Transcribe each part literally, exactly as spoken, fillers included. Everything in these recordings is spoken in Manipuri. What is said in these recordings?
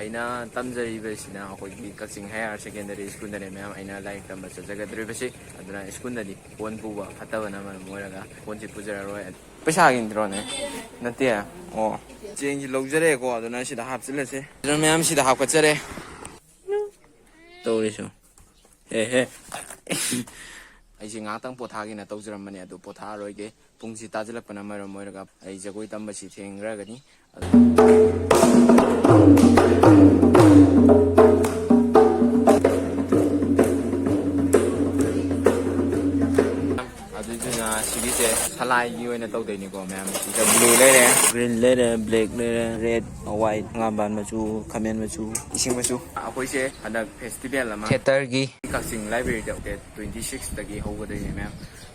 ꯑꯩꯅ ꯇꯝꯖꯔꯤꯕꯁꯤꯅ ꯑꯩꯈꯣꯏꯒꯤ ꯀꯛꯆꯤꯡ ꯍꯥꯌꯔ ꯁꯦꯀꯦꯟꯗꯔꯤ ꯁ꯭ꯀꯨꯜꯗꯅꯦ ꯃꯌꯥꯝ ꯑꯩꯅ ꯂꯥꯏꯔꯤꯛ ꯇꯝꯕ ꯆꯠꯆꯒꯗꯧꯔꯤꯕꯁꯤ꯫ ꯑꯗꯨꯅ ꯁ꯭ꯀꯨꯜꯗꯗꯤ ꯐꯣꯟ ꯄꯨꯕ ꯐꯠꯇꯕꯅ ꯃꯔꯝ ꯑꯣꯏꯔꯒ ꯐꯣꯟꯁꯤ ꯄꯨꯖꯔꯔꯣꯏ꯫ ꯄꯩꯁꯥꯒꯤ ꯅꯠꯇ꯭ꯔꯣꯅꯦ? ꯅꯠꯇꯦ꯫ ꯑꯣ꯫ ꯆꯦꯡꯁꯤ ꯂꯧꯖꯔꯦꯀꯣ, ꯑꯗꯨꯅ ꯁꯤꯗ ꯍꯥꯞꯆꯤꯜꯂꯁꯤ꯫ ꯑꯗꯨꯅ ꯃꯌꯥꯝ ꯁꯤꯗ ꯍꯥꯞꯀꯠꯆꯔꯦ꯫ ꯇꯧꯔꯤꯁꯨ꯫ ꯍꯦ ꯍꯦ꯫ ꯑꯩꯁꯦ ꯉꯥꯏꯍꯥꯛꯇꯪ ꯄꯣꯊꯥꯒꯦꯅ ꯇꯧꯖꯔꯝꯕꯅꯦ, ꯑꯗꯨ ꯄꯣꯊꯥꯔꯣꯏꯒꯦ꯫ ꯄꯨꯡꯁꯤ ꯇꯥꯖꯤꯜꯂꯛꯄꯅ ꯃꯔꯝ ꯑꯣꯏꯔꯒ ꯑꯩ ꯖꯒꯣꯏ ꯇꯝꯕꯁꯤ ꯊꯦꯡꯈ꯭ꯔꯒꯅꯤ꯫ ꯑꯗꯨ ꯑꯗꯨꯏꯗꯨꯅ ꯁꯤꯒꯤꯁꯦ ꯁꯂꯥꯏꯒꯤ ꯑꯣꯏꯅ ꯇꯧꯗꯣꯏꯅꯤꯀꯣ, ꯃꯌꯥꯝ꯫ ꯁꯤꯗ blue ꯂꯩꯔꯦ, green ꯂꯩꯔꯦ, black ꯂꯩꯔꯦ, red, white, ꯍꯪꯒꯥꯝꯄꯥꯟ ꯃꯆꯨ, ꯈꯥꯃꯦꯟ ꯃꯆꯨ, ꯏꯁꯤꯡ ꯃꯆꯨ꯫ ꯑꯩꯈꯣꯏꯁꯦ ꯍꯟꯗꯛ festival ꯑꯃ theatreꯒꯤ ꯀꯛꯆꯤꯡ libraryꯗ date twenty sixꯇꯒꯤ ꯍꯧꯒꯗꯣꯏꯅꯦ, ꯃꯌꯥꯝ꯫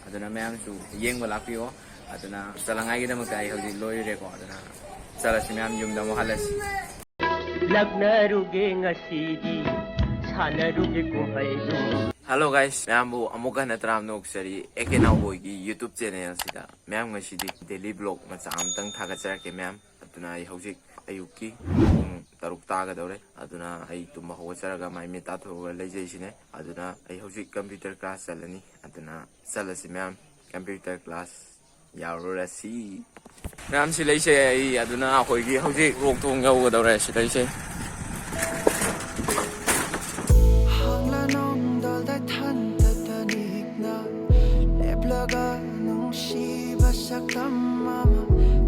ꯑꯗꯨꯅ ꯃꯌꯥꯝꯁꯨ ꯌꯦꯡꯕ ꯂꯥꯛꯄꯤꯌꯣ꯫ ꯑꯗꯨꯅ ꯆꯠꯂꯉꯥꯏꯒꯤꯗꯃꯛꯇ ꯑꯩ ꯍꯧꯖꯤꯛ ꯂꯣꯏꯔꯦꯀꯣ꯫ ꯑꯗꯨꯅ ꯆꯠꯂꯁꯤ ꯃꯌꯥꯝ, ꯌꯨꯝꯗ ꯑꯃꯨꯛ ꯍꯜꯂꯁꯤ꯫ ꯂꯛꯅꯔꯨꯒꯦ ꯉꯁꯤꯗꯤ, ꯁꯥꯟꯅꯔꯨꯒꯦ ꯀꯨꯝꯍꯩꯗꯨ꯫ Hello guys, ꯃꯌꯥꯝꯕꯨ ꯑꯃꯨꯛ ꯍꯟꯅ ꯇꯔꯥꯝꯅ ꯑꯣꯛꯆꯔꯤ ꯑꯦ ꯀꯦ ꯅꯥꯎꯕꯣꯏꯒꯤ YouTube channelꯁꯤꯗ꯫ ꯃꯌꯥꯝ ꯉꯁꯤꯗꯤ daily vlog ꯃꯆꯥ ꯑꯃꯇꯪ ꯊꯥꯒꯠꯆꯔꯛꯀꯦ ꯃꯌꯥꯝ꯫ ꯑꯗꯨꯅ ꯑꯩ ꯍꯧꯖꯤꯛ ꯑꯌꯨꯛꯀꯤ ꯄꯨꯡ ꯇꯔꯨꯛ ꯇꯥꯒꯗꯧꯔꯦ꯫ ꯑꯗꯨꯅ ꯑꯩ ꯇꯨꯝꯕ ꯍꯧꯒꯠꯆꯔꯒ ꯃꯥꯏ ꯃꯤꯠ ꯇꯥꯊꯣꯛꯑꯒ ꯂꯩꯖꯩꯁꯤꯅꯦ꯫ ꯑꯗꯨꯅ ꯑꯩ ꯍꯧꯖꯤꯛ computer class ꯆꯠꯂꯅꯤ꯫ ꯑꯗꯨꯅ ꯆꯠꯂꯁꯤ ꯃꯌꯥꯝ, computer class ꯌꯥꯎꯔꯨꯔꯁꯤ꯫ ꯃꯌꯥꯝ ꯁꯤ ꯂꯩꯁꯦ ꯑꯩ, ꯑꯗꯨꯅ ꯑꯩꯈꯣꯏꯒꯤ ꯍꯧꯖꯤꯛ ꯔꯣꯛ ꯊꯣꯡ ꯌꯧꯒꯗꯧꯔꯦ ꯁꯤ ꯂꯩꯁꯦ꯫ ꯍꯥꯡꯂꯅꯨꯡꯗꯣꯜꯗ ꯊꯟꯇ ꯇꯅꯤꯛꯅ ꯂꯦꯞꯂꯒ ꯅꯨꯡꯁꯤꯕ ꯁꯛꯇꯝ ꯑꯃ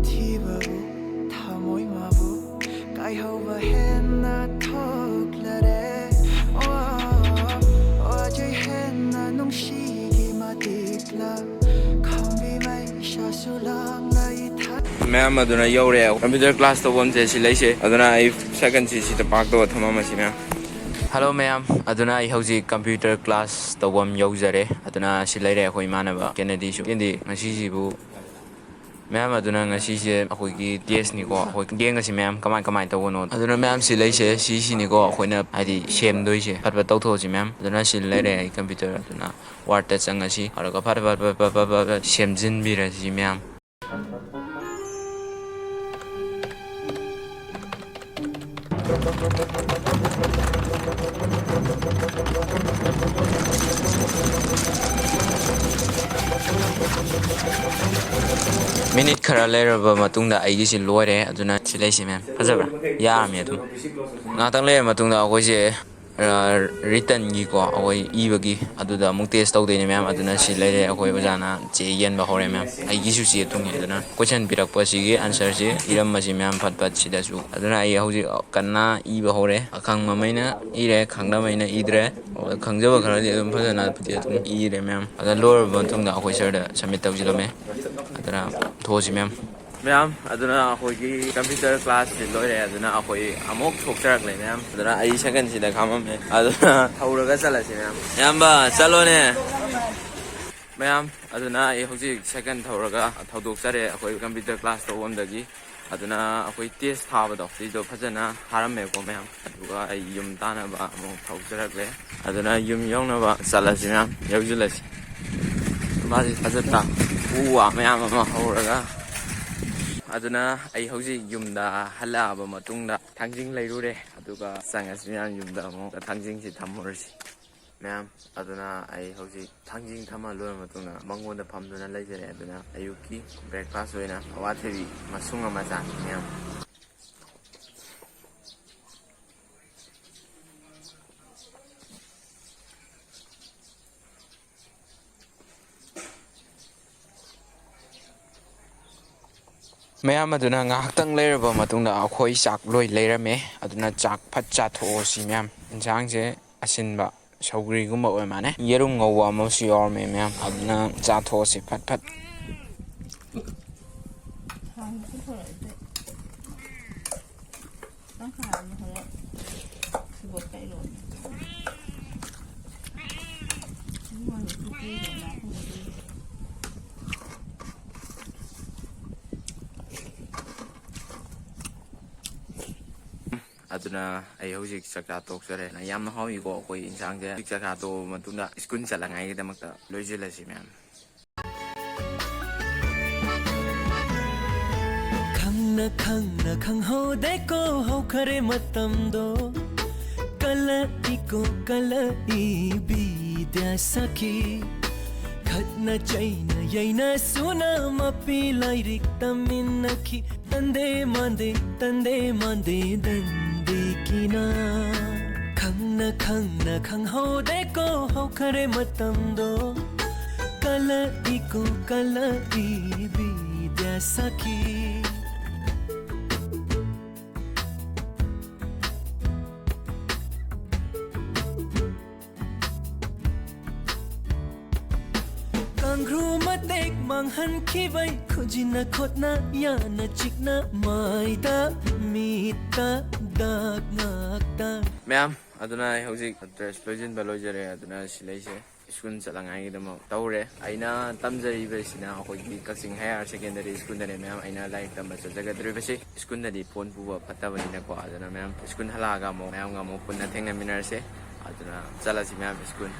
ꯊꯤꯕꯕꯨ ꯊꯃꯣꯏ ꯃꯥꯕꯨ ꯀꯥꯏꯍꯧꯕ ꯍꯦꯟꯅ ꯊꯣꯛꯂꯔꯦ꯫ ꯑꯣ, ꯋꯥꯖꯩ ꯍꯦꯟꯅ ꯅꯨꯡꯁꯤꯒꯤ ꯃꯇꯤꯛꯂ ꯈꯝꯕꯤ ꯃꯩꯁꯥꯁꯨ ꯂꯥꯡꯂ ꯏꯊꯛ ꯃꯌꯥꯝ ꯑꯗꯨꯅ ꯌꯧꯔꯦ꯫ Computer class ꯇꯧꯐꯝꯁꯦ ꯁꯤ ꯂꯩꯁꯦ꯫ ꯑꯗꯨꯅ ꯑꯩ ꯁꯥꯏꯀꯜꯁꯤ ꯁꯤꯗ park ꯇꯧꯔ ꯊꯝꯃꯝꯃꯁꯤ ꯃꯌꯥꯝ꯫ Hello ꯃꯌꯥꯝ, ꯑꯗꯨꯅ ꯑꯩ ꯍꯧꯖꯤꯛ computer class ꯇꯧꯐꯝ ꯌꯧꯖꯔꯦ꯫ ꯑꯗꯨꯅ ꯁꯤ ꯂꯩꯔꯦ ꯑꯩꯈꯣꯏ ꯏꯃꯥꯟꯅꯕ ꯀꯦꯅꯦꯗꯤꯁꯨ꯫ ꯀꯦꯅꯦꯗꯤ, ꯉꯁꯤꯁꯤꯕꯨ ꯃꯌꯥꯝ, ꯑꯗꯨꯅ ꯉꯁꯤꯁꯦ ꯑꯩꯈꯣꯏꯒꯤ testꯅꯤꯀꯣ꯫ ꯑꯩꯈꯣꯏ ꯌꯦꯡꯉꯁꯤ ꯃꯌꯥꯝ ꯀꯃꯥꯏ ꯀꯃꯥꯏꯅ ꯇꯧꯕꯅꯣ꯫ ꯑꯗꯨꯅ ꯃꯌꯥꯝ ꯁꯤ ꯂꯩꯁꯦ ꯁꯤꯁꯤꯅꯤꯀꯣ ꯑꯩꯈꯣꯏꯅ ꯍꯥꯏꯗꯤ ꯁꯦꯝꯗꯣꯏꯁꯦ꯫ ꯐꯠ ꯐꯠ ꯇꯧꯊꯣꯛꯑꯁꯤ ꯃꯌꯥꯝ꯫ ꯑꯗꯨꯅ ꯁꯤ ꯂꯩꯔꯦ ꯑꯩ computer꯫ ꯑꯗꯨꯅ Wordꯇ ꯆꯪꯉꯁꯤ꯫ ꯑꯗꯨꯒ ꯐꯠ ꯐꯠ ꯐꯠ ꯐꯠ ꯐꯠ ꯐꯠ ꯐꯠ ꯁꯦꯝꯖꯤꯟꯕꯤꯔꯁꯤ ꯃꯌꯥꯝ꯫ ꯃꯤꯅꯤꯠ ꯈꯔ ꯂꯩꯔꯕ ꯃꯇꯨꯡꯗ ꯑꯩꯒꯤꯁꯤ ꯂꯣꯏꯔꯦ꯫ ꯑꯗꯨꯅ ꯁꯤ ꯂꯩꯁꯤ, ꯃꯦꯝ꯫ ꯐꯖꯕ꯭ꯔꯥ? ꯌꯥꯔꯝꯃꯦ ꯑꯗꯨꯝ꯫ ꯉꯥꯏꯍꯥꯛꯇꯪ ꯂꯩꯔꯕ ꯃꯇꯨꯡꯗ ꯑꯩꯈꯣꯏꯁꯦ, ꯑ, ꯔꯤꯇꯟꯒꯤꯀꯣ, ꯑꯩꯈꯣꯏ ꯏꯕꯒꯤ, ꯑꯗꯨꯗ ꯑꯃꯨꯛ ꯇꯦꯁ ꯇꯧꯗꯣꯏꯅꯦ, ꯃꯦꯝ꯫ ꯑꯗꯨꯅ ꯁꯤ ꯂꯩꯔꯦ, ꯑꯩꯈꯣꯏ ꯑꯣꯖꯥꯅ ꯆꯦ ꯌꯦꯟꯕ ꯍꯧꯔꯦ, ꯃꯦꯝ꯫ ꯑꯩꯒꯤꯁꯨ ꯆꯦ ꯇꯨꯡꯉꯦ꯫ ꯑꯗꯨꯅ ꯀꯣꯏꯁꯟ ꯄꯤꯔꯛꯄꯁꯤꯒꯤ ꯑꯟꯁꯔꯁꯤ ꯏꯔꯝꯕꯁꯤ, ꯃꯦꯝ, ꯐꯠ ꯐꯠ ꯁꯤꯗꯁꯨ꯫ ꯑꯗꯨꯅ ꯑꯩ ꯍꯧꯖꯤꯛ ꯀꯟꯅ ꯏꯕ ꯍꯧꯔꯦ꯫ ꯑꯈꯪꯕꯉꯩꯅ ꯏꯔꯦ, ꯈꯪꯗꯕꯉꯩꯅ ꯏꯗ꯭ꯔꯦ꯫ ꯑꯗꯨꯒ ꯈꯪꯖꯕ ꯈꯔꯗꯤ ꯑꯗꯨꯝ ꯐꯖꯅ ꯐꯖꯅ ꯑꯗꯨꯝ ꯏꯔꯦ, ꯃꯦꯝ꯫ ꯑꯗ ꯂꯣꯏꯔꯕ ꯃꯇꯨꯡꯗ ꯑꯩꯈꯣꯏ ꯁꯔꯗ ꯁꯕꯃꯤꯠ ꯇꯧꯁꯤꯜꯂꯝꯃꯦ꯫ ꯑꯗꯨꯅ ꯊꯣꯛꯑꯁꯤ, ꯃꯦꯝ꯫ ꯃꯌꯥꯝ, ꯑꯗꯨꯅ ꯑꯩꯈꯣꯏꯒꯤ ꯀꯝꯄ꯭ꯌꯨꯇꯔ ꯀ꯭ꯂꯥꯁꯁꯤ ꯂꯣꯏꯔꯦ꯫ ꯑꯗꯨꯅ ꯑꯩꯈꯣꯏ ꯑꯃꯨꯛ ꯊꯣꯛꯆꯔꯛꯂꯦ, ꯃꯌꯥꯝ꯫ ꯑꯗꯨꯅ ꯑꯩ ꯁꯥꯏꯀꯜꯁꯤꯗ ꯈꯥꯝꯃꯝꯃꯦ꯫ ꯑꯗꯨꯅ ꯊꯧꯔꯒ ꯆꯠꯂꯁꯤ, ꯃꯌꯥꯝ꯫ ꯏꯌꯥꯝꯕ, ꯆꯠꯂꯣꯅꯦ꯫ ꯃꯌꯥꯝ, ꯑꯗꯨꯅ ꯑꯩ ꯍꯧꯖꯤꯛ ꯁꯥꯏꯀꯜ ꯊꯧꯔꯒ ꯊꯧꯗꯣꯛꯆꯔꯦ ꯑꯩꯈꯣꯏ ꯀꯝꯄ꯭ꯌꯨꯇꯔ ꯀ꯭ꯂꯥꯁ ꯇꯧꯐꯝꯗꯒꯤ꯫ ꯑꯗꯨꯅ ꯑꯩꯈꯣꯏ ꯇꯦꯁ ꯊꯥꯕꯗꯣ, ꯑꯗꯨꯏꯗꯣ ꯐꯖꯅ ꯊꯥꯔꯝꯃꯦꯀꯣ, ꯃꯌꯥꯝ꯫ ꯑꯗꯨꯒ ꯑꯩ ꯌꯨꯝ ꯇꯥꯟꯅꯕ ꯑꯃꯨꯛ ꯊꯧꯖꯔꯛꯂꯦ꯫ ꯑꯗꯨꯅ ꯌꯨꯝ ꯌꯧꯅꯕ ꯆꯠꯂꯁꯤ, ꯃꯌꯥꯝ, ꯌꯧꯁꯤꯜꯂꯁꯤ꯫ ꯃꯥꯁꯤ ꯐꯖꯅ ꯎ ꯋꯥ ꯃꯌꯥꯝ ꯑꯃ ꯍꯧꯔꯒ꯫ ꯑꯗꯨꯅ ꯑꯩ ꯍꯧꯖꯤꯛ ꯌꯨꯝꯗ ꯍꯜꯂꯛꯑꯕ ꯃꯇꯨꯡꯗ ꯊꯥꯡꯖꯤꯡ ꯂꯩꯔꯨꯔꯦ꯫ ꯑꯗꯨꯒ ꯆꯪꯉꯁꯤ, ꯃꯌꯥꯝ, ꯌꯨꯝꯗ ꯑꯃꯨꯛ ꯊꯥꯡꯖꯤꯡꯁꯤ ꯊꯝꯃꯨꯔꯁꯤ꯫ ꯃꯌꯥꯝ, ꯑꯗꯨꯅ ꯑꯩ ꯍꯧꯖꯤꯛ ꯊꯥꯡꯖꯤꯡ ꯊꯝꯃ ꯂꯣꯏꯔ ꯃꯇꯨꯡꯗ ꯃꯉꯣꯟꯗ ꯐꯝꯗꯨꯅ ꯂꯩꯖꯔꯦ꯫ ꯑꯗꯨꯅ ꯑꯌꯨꯛꯀꯤ ꯕ꯭ꯔꯦꯛꯐꯥꯁ ꯑꯣꯏꯅ ꯑꯋꯥꯊꯕꯤ ꯃꯁꯨꯡ ꯑꯃ ꯆꯥꯅꯤ, ꯃꯌꯥꯝ꯫ ꯃꯌꯥꯝ, ꯑꯗꯨꯅ ꯉꯥꯏꯍꯥꯛꯇꯪ ꯂꯩꯔꯕ ꯃꯇꯨꯡꯗ ꯑꯩꯈꯣꯏ ꯆꯥꯛ ꯂꯣꯏ ꯂꯩꯔꯝꯃꯦ꯫ ꯑꯗꯨꯅ ꯆꯥꯛ ꯐꯠ ꯆꯥꯊꯣꯛꯑꯁꯤ, ꯃꯌꯥꯝ꯫ ꯏꯟꯁꯥꯡꯁꯦ ꯑꯁꯤꯟꯕ ꯁꯧꯒ꯭ꯔꯤꯒꯨꯝꯕ ꯑꯣꯏ ꯃꯥꯜꯂꯦ꯫ ꯌꯦꯔꯨꯝ ꯉꯧꯕ ꯑꯃꯁꯨ ꯌꯥꯎꯔꯝꯃꯦ, ꯃꯌꯥꯝ꯫ ꯑꯗꯨꯅ ꯆꯥꯊꯣꯛꯑꯁꯤ ꯐꯠ ꯐꯠ꯫ ꯑꯗꯨꯅ ꯑꯩ ꯍꯧꯖꯤꯛ ꯆꯥꯛꯆꯥ ꯇꯣꯛꯆꯔꯦ꯫ ꯌꯥꯝꯅ ꯍꯥꯎꯏꯀꯣ ꯑꯩꯈꯣꯏ ꯏꯟꯁꯥꯡꯁꯦ꯫ ꯍꯧꯖꯤꯛ ꯆꯥꯛꯆꯥ ꯇꯣꯛꯑꯕ ꯃꯇꯨꯡꯗ ꯁ꯭ꯀꯨꯜ ꯆꯠꯂꯉꯥꯏꯒꯤꯗꯃꯛꯇ ꯂꯣꯏꯁꯤꯜꯂꯁꯤ, ꯃꯌꯥꯝ꯫ ꯈꯪꯅ ꯈꯪꯍꯧꯗꯦꯀꯣ ꯍꯧꯈꯔꯦ ꯃꯇꯝꯗꯣ꯫ ꯀꯜꯂꯛꯏꯀꯣ ꯀꯜꯂꯛꯏ ꯕꯤꯗ꯭ꯌꯥ ꯁꯥꯈꯤ꯫ ꯈꯠꯅ ꯆꯩꯅ ꯌꯩꯅ ꯁꯨꯅ ꯃꯄꯤ ꯂꯥꯏꯔꯤꯛ ꯇꯝꯃꯤꯟꯅꯈꯤ꯫ ꯇꯟꯗꯦ ꯃꯥꯟꯗꯦ ꯇꯟꯗꯦ ꯃꯥꯟꯗꯦ ꯗꯟꯗꯤ ꯀꯤꯅ꯫ ꯈꯪꯅ ꯈꯪꯅ ꯈꯪꯍꯧꯗꯦꯀꯣ ꯍꯧꯈꯔꯦ ꯃꯇꯝꯗꯣ꯫ ꯀꯜꯂꯛꯏꯀꯣ ꯀꯜꯂꯛꯏ ꯕꯤꯗ꯭ꯌꯥ ꯁꯥꯈꯤ꯫ ꯀꯥꯡꯒ꯭ꯔꯨ ꯃꯇꯦꯛ ꯃꯥꯡꯍꯟꯈꯤꯕꯩ ꯈꯨꯖꯤꯟꯅ ꯈꯨꯠꯅ ꯌꯥꯅ ꯆꯤꯛꯅ ꯃꯥꯏꯗ ꯃꯤꯠꯇ ꯗꯥꯛ ꯉꯥꯛꯇ꯫ ꯃꯌꯥꯝ, ꯑꯗꯨꯅ ꯑꯩ ꯍꯧꯖꯤꯛ ꯗ꯭ꯔꯦꯁ ꯂꯣꯏꯁꯤꯟꯕ ꯂꯣꯏꯖꯔꯦ꯫ ꯑꯗꯨꯅ ꯁꯤ ꯂꯩꯁꯦ ꯁ꯭ꯀꯨꯜ ꯆꯠꯂꯉꯥꯏꯒꯤꯗꯃꯛ ꯇꯧꯔꯦ꯫ ꯑꯩꯅ ꯇꯝꯖꯔꯤꯕꯁꯤꯅ ꯑꯩꯈꯣꯏꯒꯤ ꯀꯛꯆꯤꯡ ꯍꯥꯌꯔ ꯁꯦꯀꯦꯟꯗꯔꯤ ꯁ꯭ꯀꯨꯜꯗꯅꯦ ꯃꯌꯥꯝ ꯑꯩꯅ ꯂꯥꯏꯔꯤꯛ ꯇꯝꯕ ꯆꯠꯆꯒꯗꯧꯔꯤꯕꯁꯤ꯫ ꯁ꯭ꯀꯨꯜꯗꯗꯤ ꯐꯣꯟ ꯄꯨꯕ ꯐꯠꯇꯕꯅꯤꯅꯀꯣ, ꯑꯗꯨꯅ ꯃꯌꯥꯝ ꯁ꯭ꯀꯨꯜ ꯍꯜꯂꯛꯑꯒ ꯑꯃꯨꯛ ꯃꯌꯥꯝꯒ ꯑꯃꯨꯛ ꯄꯨꯟꯅ ꯊꯦꯡꯅꯃꯤꯟꯅꯔꯁꯦ꯫ ꯑꯗꯨꯅ ꯆꯠꯂꯁꯤ ꯃꯌꯥꯝ school.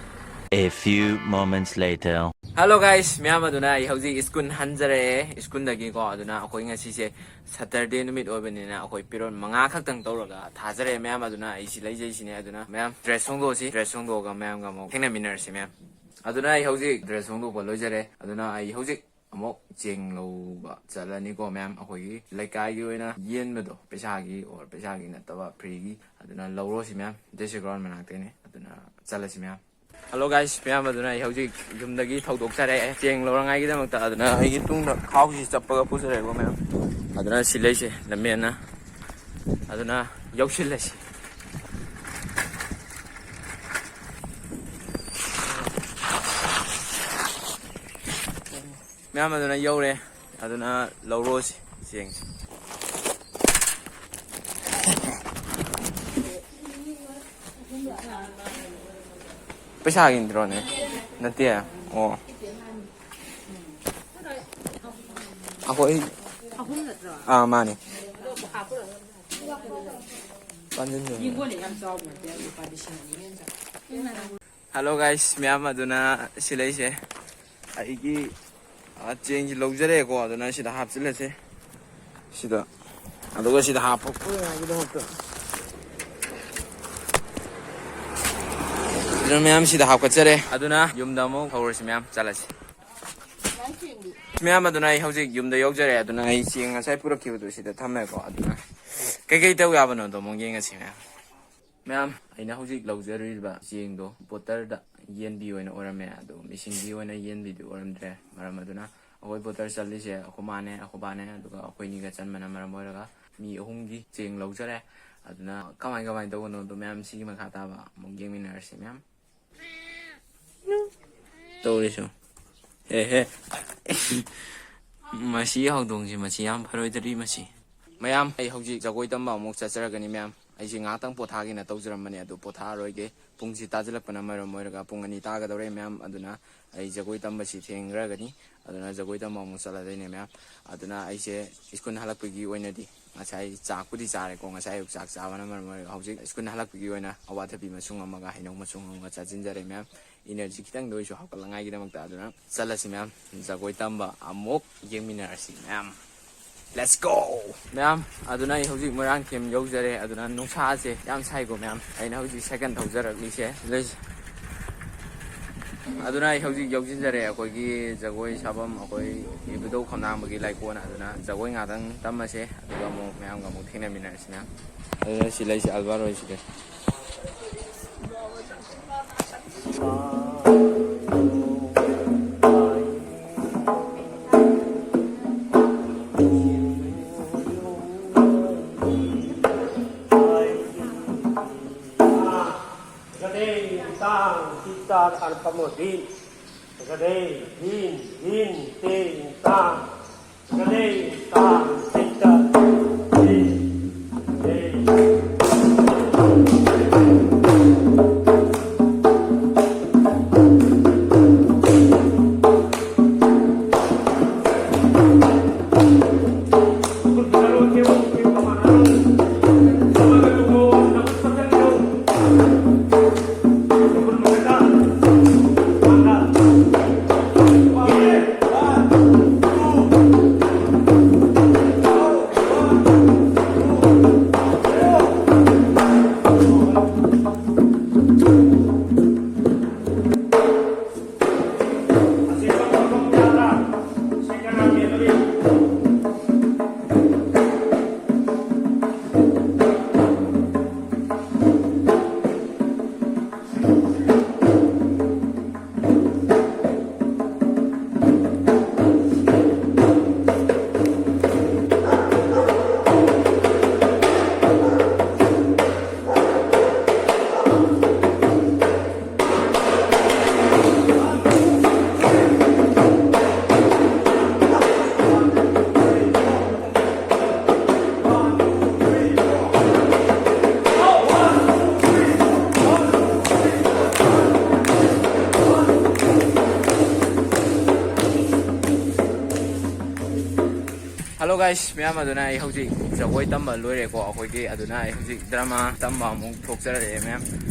A few moments later. Hello guys, ꯃꯌꯥꯝ, ꯑꯗꯨꯅ ꯑꯩ ꯍꯧꯖꯤꯛ ꯁ꯭ꯀꯨꯜ ꯍꯟꯖꯔꯛꯑꯦ ꯁ꯭ꯀꯨꯜꯗꯒꯤꯀꯣ꯫ ꯑꯗꯨꯅ ꯑꯩꯈꯣꯏ ꯉꯁꯤꯁꯦ ꯁꯇꯔꯗꯦ ꯅꯨꯃꯤꯠ ꯑꯣꯏꯕꯅꯤꯅ ꯑꯩꯈꯣꯏ ꯄꯤꯔꯣꯟ ꯃꯉꯥ ꯈꯛꯇꯪ ꯇꯧꯔꯒ ꯊꯥꯖꯔꯛꯑꯦ ꯃꯌꯥꯝ꯫ ꯑꯗꯨꯅ ꯑꯩ ꯁꯤ ꯂꯩꯖꯩꯁꯤꯅꯦ꯫ ꯑꯗꯨꯅ ꯃꯌꯥꯝ ꯗ꯭ꯔꯦꯁ ꯍꯣꯡꯗꯣꯛꯑꯁꯤ, ꯗ꯭ꯔꯦꯁ ꯍꯣꯡꯗꯣꯛꯑꯒ ꯃꯌꯥꯝꯒ ꯑꯃꯨꯛ ꯊꯦꯡꯅꯃꯤꯟꯅꯔꯁꯤ ꯃꯌꯥꯝ꯫ ꯑꯗꯨꯅ ꯑꯩ ꯍꯧꯖꯤꯛ ꯗ꯭ꯔꯦꯁ ꯍꯣꯡꯗꯣꯛꯄ ꯂꯣꯏꯖꯔꯦ꯫ ꯑꯗꯨꯅ ꯑꯩ ꯍꯧꯖꯤꯛ ꯑꯃꯨꯛ ꯆꯦꯡ ꯂꯧꯕ ꯆꯠꯂꯅꯤꯀꯣ ꯃꯌꯥꯝ꯫ ꯑꯩꯈꯣꯏꯒꯤ ꯂꯩꯀꯥꯏꯒꯤ ꯑꯣꯏꯅ ꯌꯦꯟꯕꯗꯣ, ꯄꯩꯁꯥꯒꯤ ꯑꯣꯔ ꯄꯩꯁꯥꯒꯤ ꯅꯠꯇꯕ ꯐ꯭ꯔꯤꯒꯤ꯫ ꯑꯗꯨꯅ ꯂꯧꯔꯣꯁꯤ ꯃꯌꯥꯝ, ꯖꯦꯁꯤ ꯒ꯭ꯔꯥꯎꯟ ꯃꯅꯥꯛꯇꯩꯅꯦ꯫ ꯑꯗꯨꯅ ꯆꯠꯂꯁꯤ ꯃꯌꯥꯝ꯫ ꯍꯜꯂꯣ ꯒꯥꯏꯁ ꯃꯌꯥꯝ, ꯑꯗꯨꯅ ꯑꯩ ꯍꯧꯖꯤꯛ ꯌꯨꯝꯗꯒꯤ ꯊꯧꯗꯣꯛꯆꯔꯛꯑꯦ ꯆꯦꯡ ꯂꯧꯔꯉꯥꯏꯒꯤꯗꯃꯛꯇ꯫ ꯑꯗꯨꯅ ꯑꯩꯒꯤ ꯇꯨꯡꯗ ꯈꯥꯎꯁꯤ ꯆꯞꯄꯒ ꯄꯨꯖꯔꯛꯑꯦꯀꯣ ꯃꯌꯥꯝ꯫ ꯑꯗꯨꯅ ꯁꯤ ꯂꯩꯁꯦ ꯂꯝꯕꯦꯟꯅ꯫ ꯑꯗꯨꯅ ꯌꯧꯁꯤꯜꯂꯁꯤ꯫ ꯃꯌꯥꯝ, ꯑꯗꯨꯅ ꯌꯧꯔꯦ꯫ ꯑꯗꯨꯅ ꯂꯧꯔꯣꯁꯤ ꯆꯦꯡꯁꯤ꯫ ꯄꯩꯁꯥꯒꯤ ꯅꯠꯇ꯭ꯔꯣꯅꯦ? ꯅꯠꯇꯦ꯫ ꯑꯣ꯫ ꯑꯩꯈꯣꯏ ꯑꯥ ꯃꯥꯅꯤ꯫ ꯄꯥꯟꯁꯤꯟꯗꯣꯏꯅꯦ꯫ ꯍꯜꯂꯣ ꯒꯥꯏꯁ ꯃꯌꯥꯝ, ꯑꯗꯨꯅ ꯁꯤ ꯂꯩꯁꯦ ꯑꯩꯒꯤ, ꯑ, ꯆꯦꯡꯁꯤ ꯂꯧꯖꯔꯦꯀꯣ꯫ ꯑꯗꯨꯅ ꯁꯤꯗ ꯍꯥꯞꯆꯤꯜꯂꯁꯦ꯫ ꯁꯤꯗ, ꯑꯗꯨꯒ ꯁꯤꯗ ꯍꯥꯞꯄ ꯀꯨꯏꯅꯉꯥꯏꯒꯤꯗꯃꯛꯇ꯫ ꯑꯗꯨꯅ ꯃꯌꯥꯝ ꯁꯤꯗ ꯍꯥꯞꯀꯠꯆꯔꯦ꯫ ꯑꯗꯨꯅ ꯌꯨꯝꯗ ꯑꯃꯨꯛ ꯍꯧꯔꯁꯤ ꯃꯌꯥꯝ, ꯆꯠꯂꯁꯤ꯫ ꯃꯌꯥꯝ, ꯑꯗꯨꯅ ꯑꯩ ꯍꯧꯖꯤꯛ ꯌꯨꯝꯗ ꯌꯧꯖꯔꯦ꯫ ꯑꯗꯨꯅ ꯑꯩ ꯆꯦꯡ ꯉꯁꯥꯏ ꯄꯨꯔꯛꯈꯤꯕꯗꯨ ꯁꯤꯗ ꯊꯝꯃꯦꯀꯣ꯫ ꯑꯗꯨꯅ ꯀꯩꯀꯩ ꯇꯧ ꯌꯥꯕꯅꯣꯗꯣ ꯑꯃꯨꯛ ꯌꯦꯡꯉꯁꯤ ꯃꯌꯥꯝ꯫ ꯃꯌꯥꯝ, ꯑꯩꯅ ꯍꯧꯖꯤꯛ ꯂꯧꯖꯔꯨꯔꯤꯕ ꯆꯦꯡꯗꯣ ꯕꯣꯇꯔꯗ ꯌꯦꯟꯕꯤ ꯑꯣꯏꯅ ꯑꯣꯏꯔꯝꯃꯦ, ꯑꯗꯣ ꯃꯦꯆꯤꯟꯒꯤ ꯑꯣꯏꯅ ꯌꯦꯟꯕꯤꯗꯨ ꯑꯣꯏꯔꯝꯗ꯭ꯔꯦ꯫ ꯃꯔꯝ ꯑꯗꯨꯅ ꯑꯩꯈꯣꯏ ꯕꯣꯇꯔ ꯆꯜꯂꯤꯁꯦ ꯑꯩꯈꯣꯏ ꯃꯥꯅꯦ, ꯑꯩꯈꯣꯏ ꯕꯥꯅꯦ, ꯑꯗꯨꯒ ꯑꯩꯈꯣꯏꯅꯤꯒ ꯆꯟꯕꯅ ꯃꯔꯝ ꯑꯣꯏꯔꯒ ꯃꯤ ꯑꯍꯨꯝꯒꯤ ꯆꯦꯡ ꯂꯧꯖꯔꯦ꯫ ꯑꯗꯨꯅ ꯀꯃꯥꯏ ꯀꯃꯥꯏꯅ ꯇꯧꯕꯅꯣꯗꯣ ꯃꯌꯥꯝ ꯁꯤꯒꯤ ꯃꯈꯥ ꯇꯥꯕ ꯑꯃꯨꯛ ꯌꯦꯡꯃꯤꯟꯅꯔꯁꯤ ꯃꯌꯥꯝ꯫ ꯇꯧꯔꯤꯁꯨ꯫ ꯍꯦ, ꯍꯦ꯫ ꯃꯁꯤ ꯍꯧꯗꯣꯡꯁꯤ, ꯃꯁꯤ ꯌꯥꯝ ꯐꯔꯣꯏꯗꯧꯔꯤ ꯃꯁꯤ꯫ ꯃꯌꯥꯝ, ꯑꯩ ꯍꯧꯖꯤꯛ ꯖꯒꯣꯏ ꯇꯝꯕ ꯑꯃꯨꯛ ꯆꯠꯆꯔꯒꯅꯤ ꯃꯌꯥꯝ꯫ ꯑꯩꯁꯦ ꯉꯥꯏꯍꯥꯛꯇꯪ ꯄꯣꯊꯥꯒꯦꯅ ꯇꯧꯖꯔꯝꯕꯅꯦ, ꯑꯗꯨ ꯄꯣꯊꯥꯔꯣꯏꯒꯦ꯫ ꯄꯨꯡꯁꯤ ꯇꯥꯖꯤꯜꯂꯛꯄꯅ ꯃꯔꯝ ꯑꯣꯏꯔꯒ ꯄꯨꯡ ꯑꯅꯤ ꯇꯥꯒꯗꯧꯔꯦ ꯃꯌꯥꯝ꯫ ꯑꯗꯨꯅ ꯑꯩ ꯖꯒꯣꯏ ꯇꯝꯕꯁꯤ ꯊꯦꯡꯈ꯭ꯔꯒꯅꯤ꯫ ꯑꯗꯨꯅ ꯖꯒꯣꯏ ꯇꯝꯕ ꯑꯃꯨꯛ ꯆꯠꯂꯗꯣꯏꯅꯦ ꯃꯌꯥꯝ꯫ ꯑꯗꯨꯅ ꯑꯩꯁꯦ ꯁ꯭ꯀꯨꯜ ꯍꯜꯂꯛꯄꯒꯤ ꯑꯣꯏꯅꯗꯤ ꯉꯁꯥꯏ ꯆꯥꯛꯄꯨꯗꯤ ꯆꯥꯔꯦꯀꯣ꯫ ꯉꯁꯥꯏ ꯑꯌꯨꯛ ꯆꯥꯛ ꯆꯥꯕꯅ ꯃꯔꯝ ꯑꯣꯏꯔꯒ ꯍꯧꯖꯤꯛ ꯁ꯭ꯀꯨꯜ ꯍꯜꯂꯛꯄꯒꯤ ꯑꯣꯏꯅ ꯑꯋꯥꯊꯕꯤ ꯃꯁꯨꯡ ꯑꯃꯒ ꯍꯩꯅꯧ ꯃꯁꯨꯡ ꯑꯃꯒ ꯆꯥꯁꯤꯟꯖꯔꯦ ꯃꯌꯥꯝ꯫ ꯏꯅꯔꯖꯤ ꯈꯤꯇꯪꯗ ꯑꯣꯏꯁꯨ ꯍꯥꯞꯀꯠꯂꯉꯥꯏꯒꯤꯗꯃꯛꯇ꯫ ꯑꯗꯨꯅ ꯆꯠꯂꯁꯤ ꯃꯌꯥꯝ, ꯖꯒꯣꯏ ꯇꯝꯕ ꯑꯃꯨꯛ ꯌꯦꯡꯃꯤꯟꯅꯔꯁꯤ ꯃꯌꯥꯝ꯫ Let's go! ꯃꯌꯥꯝ, ꯑꯗꯨꯅ ꯑꯩ ꯍꯧꯖꯤꯛ ꯃꯣꯏꯔꯥꯡꯊꯦꯝ ꯌꯧꯖꯔꯦ꯫ ꯑꯗꯨꯅ ꯅꯨꯡꯁꯥꯁꯦ ꯌꯥꯝ ꯁꯥꯏꯀꯣ ꯃꯌꯥꯝ꯫ ꯑꯩꯅ ꯍꯧꯖꯤꯛ ꯁꯥꯏꯀꯜ ꯊꯧꯖꯔꯛꯂꯤꯁꯦ꯫ ꯂꯩ-, ꯑꯗꯨꯅ ꯑꯩ ꯍꯧꯖꯤꯛ ꯌꯧꯁꯤꯟꯖꯔꯦ ꯑꯩꯈꯣꯏꯒꯤ ꯖꯒꯣꯏ ꯁꯥꯐꯝ, ꯑꯩꯈꯣꯏ ꯏꯕꯨꯙꯧ ꯈꯝꯂꯥꯡꯕꯒꯤ ꯂꯥꯏꯀꯣꯟ꯫ ꯑꯗꯨꯅ ꯖꯒꯣꯏ ꯉꯥꯛꯇꯪ ꯇꯝꯃꯁꯦ, ꯑꯗꯨꯒ ꯑꯃꯨꯛ ꯃꯌꯥꯝꯒ ꯑꯃꯨꯛ ꯊꯦꯡꯅꯃꯤꯟꯅꯔꯁꯤꯅ꯫ ꯑꯗꯨꯅ ꯁꯤ ꯂꯩꯁꯤ ꯑꯜꯚꯥꯔ ꯍꯣꯏ ꯁꯤꯗ꯫ Gadei tang sita than pamodin. Gadei din din te tang. Gadei tang sita din. Guys, ꯃꯌꯥꯝ, ꯑꯗꯨꯅ ꯑꯩ ꯍꯧꯖꯤꯛ ꯖꯒꯣꯏ ꯇꯝꯕ ꯂꯣꯏꯔꯦꯀꯣ ꯑꯩꯈꯣꯏꯒꯤ꯫ ꯑꯗꯨꯅ ꯑꯩ ꯍꯧꯖꯤꯛ ꯗ꯭ꯔꯃꯥ ꯇꯝꯕ ꯑꯃꯨꯛ ꯊꯣꯛꯆꯔꯛꯑꯦ, ꯃꯌꯥꯝ꯫